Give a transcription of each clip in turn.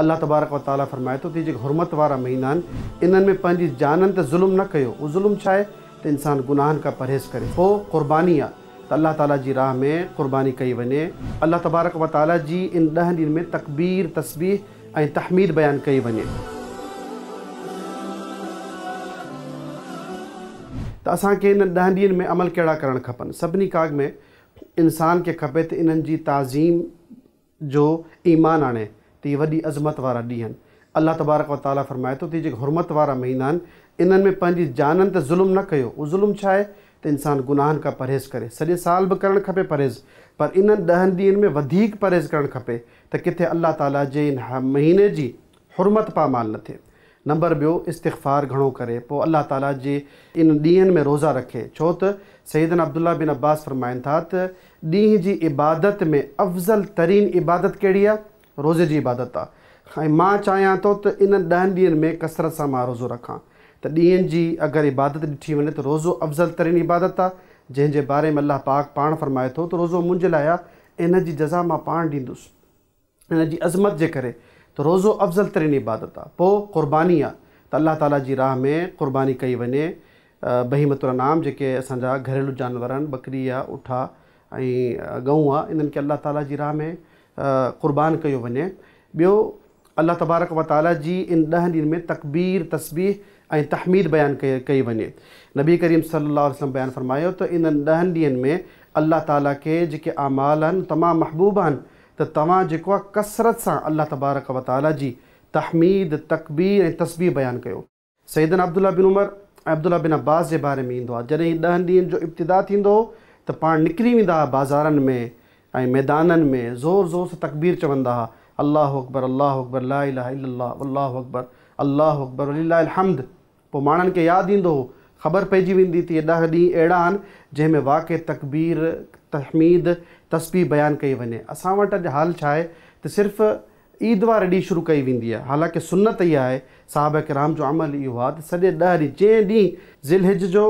الله تبارڪ و تعاليٰ فرمائي ٿو ته هي جيڪي حرمت وارا مهينا آهن انهن ۾ پنهنجي جانن تي ظلم نه ڪيو. اهو ظلم ڇا آهي ته انسان گناهن کان پرهيز ڪري. پوء قرباني آ ته الله تعاليٰ جي راهه ۾ قرباني ڪئي وڃي. الله تبارڪ و تعاليٰ جي ان ڏهن ڏينهن ۾ تڪبير، تسبيح ۽ تحميد بيان ڪئي وڃي. ته اسان کي انهن ڏهن ڏينهن ۾ عمل ڪهڙا ڪرڻ کپن؟ سڀني کان اڳ ۾ انسان کي کپي ته انهن جي تعظيم جو ايمان آڻي ته اهي وڏي عظمت وارا ڏينهن. الله تبارڪ و تعاليٰ فرمائي ٿو ته اهي جيڪي حرمت وارا مهينا آهن انهن ۾ پنهنجي جانن تي ظلم نه ڪيو. اهو ظلم ڇا آهي ته انسان گناهن کان پرهيز ڪري. سڄي سال به ڪرڻ کپي پرهيز پر انهن ڏهن ڏينهن ۾ وڌيڪ پرهيز ڪرڻ کپي ته ڪٿي الله تعاليٰ جي ان مهيني جي حرمت پامال نه ٿئي. نمبر ٻيو استغفار گهڻو ڪري پوء الله تعاليٰ جي ان ڏينهن ۾ روزا رکي ڇو ته سيدنا عبدالله بن عباس فرمائن ٿا ته ڏينهن جي عبادت ۾ افضل ترين عبادت ڪهڙي آ؟ روزي جي عبادت آ ۽ مان چاهيان ٿو ته انهن ڏهن ڏينهن ۾ ڪثرت سان مان روزو رکان ته ڏينهن جي اگر عبادت ڏٺي وڃي ته روزو افضل ترين عبادت آ جنهن جي باري ۾ الله پاڪ پاڻ فرمائي ٿو ته روزو منهنجي لاء آ ان جي جزا مان پاڻ ڏيندس. ان جي عظمت جي ڪري ته روزو افضل ترين عبادت آ. پوء قرباني آ ته الله تعاليٰ جي راهه ۾ قرباني ڪئي وڃي. بهيمة الانعام جيڪي اسان جا گهريلو جانور آهن، ٻڪري آ، اٺ آ ۽ ڳئون آ، انهن کي الله تعاليٰ جي راهه ۾ قربان ڪيو وڃي. ٻيو الله تبارڪ و تعاليٰ جي ان ڏهن ڏينهن ۾ تڪبير، تسبيح ۽ تحميد بيان ڪئي وڃي. نبي ڪريم صلي الله عليه وسلم بيان فرمايو ته انهن ڏهن ڏينهن ۾ الله تعاليٰ کي جيڪي اعمال آهن تمام محبوب آهن ته توهان جيڪو آهي ڪثرت سان الله تبارڪ و تعاليٰ جي تحميد، تڪبير ۽ تسبيح بيان ڪيو. سيدنا عبدالله بن عمر ۽ عبدالله بن عباس جي باري ۾ ايندو آهي جڏهن هي ڏهن ڏينهن جو ابتدا ٿيندو هو ته پاڻ نڪري ويندا هئا بازارن ۾ ۽ ميدانن ۾ زور زور سان تڪبير چوندا هئا الله اڪبر الله اڪبر لا اله الا الله والله اڪبر الله اڪبر ولله الحمد پوء ماڻهن کي ياد ايندو هو، خبر پئجي ويندي ته اهي ڏهه ڏينهن اهڙا آهن، جنهن ۾ واقعي تڪبير، تحميد، تسبيح بيان ڪئي وڃي. اسان وٽ اڄ حال ڇا آهي ته صرف عيد واري ڏينهن شروع ڪئي ويندي آهي، حالانڪه سنت اها آهي، صحابه ڪرام جو عمل اهو آهي ته سڄي ڏهه ڏينهن، جنهن ڏينهن ذي الحج جو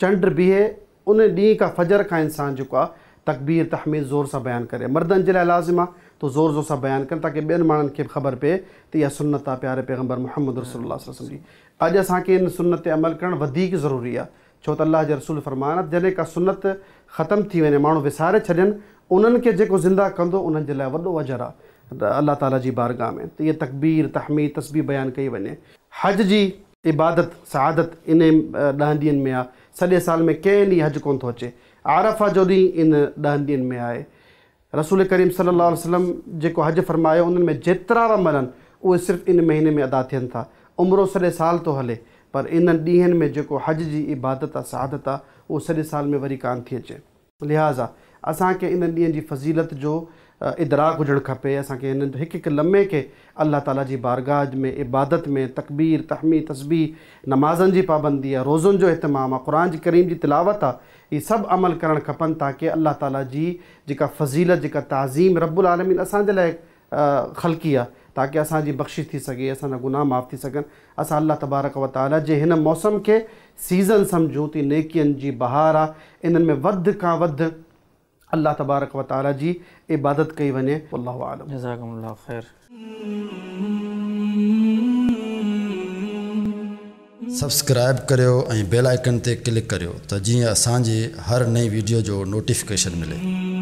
چنڊ بيهي ان ڏينهن کان فجر کان انسان جيڪو آ تڪبير تحميد زور سان بيان ڪري. مردن جي لاء لازم آ ته زور زور سان بيان ڪن تاڪه ٻين ماڻهن کي به خبر پئي ته اها سنت آ پياري پيغمبر محمد رسول الله صلي الله عليه وسلم جي. اڄ اسان کي ان سنت تي عمل ڪرڻ وڌيڪ ضروري آ ڇو ته الله جي رسول فرمان آ ته جڏهن ڪا سنت ختم ٿي وڃي ماڻهو وساري ڇڏين انهن کي جيڪو زنده ڪندو انهن جي لاء وڏو اجر آ الله تعالي جي بارگاهه ۾ ته اها تڪبير تحميد تسبيح بيان ڪئي وڃي. حج جي عبادت، سعادت انهي ڏهن ڏينهن ۾ آ. سڄي سال ۾ ڪنهن ڏينهن حج ڪونه ٿو اچي. عرفه جو ڏينهن ان ڏهن ڏينهن ۾ آهي. رسول ڪريم صلي الله عليه وسلم جيڪو حج فرمايو انهن ۾ جيترا به عمل آهن اهي صرف ان مهيني ۾ ادا ٿين ٿا. عمرو سڄي سال ٿو هلي پر انهن ڏينهن ۾ جيڪو حج جي عبادت آ، سعادت آ، اهو سڄي سال ۾ وري ڪانه ٿي اچي. لهٰذا اسان کي انهن ڏينهن جي فضيلت جو ادراڪ هجڻ کپي، اسان کي انهن هڪ هڪ لمحي کي الله تعاليٰ جي بارگاهه ۾ عبادت ۾ تڪبير، تحميد، تسبيح، نمازن جي پابندي آ، روزن جو اهتمام آ، قرآن جي ڪريم جي تلاوت آ، اهي سڀ عمل ڪرڻ کپن تاڪه الله تعاليٰ جي جيڪا فضيلت، جيڪا تعظيم رب العالمين اسان جي لاء خلقي آ تاڪه اسان جي بخشش ٿي سگهي، اسان جا گناهه معاف ٿي سگهن، اسان الله تبارڪ و تعالي جي هن موسم کي سيزن سمجهون ته نيڪين جي بهار آ، انهن ۾ وڌ کان وڌ الله تبارڪ و تعالي جي عبادت ڪئي وڃي، والله اعلم. جزاڪم الله خير. سبسڪرائيب ڪريو ۽ بيل آئيڪن تي ڪلڪ ڪريو ته جيئن اسان جي هر نئين ويڊيو جو نوٽيفڪيشن ملي.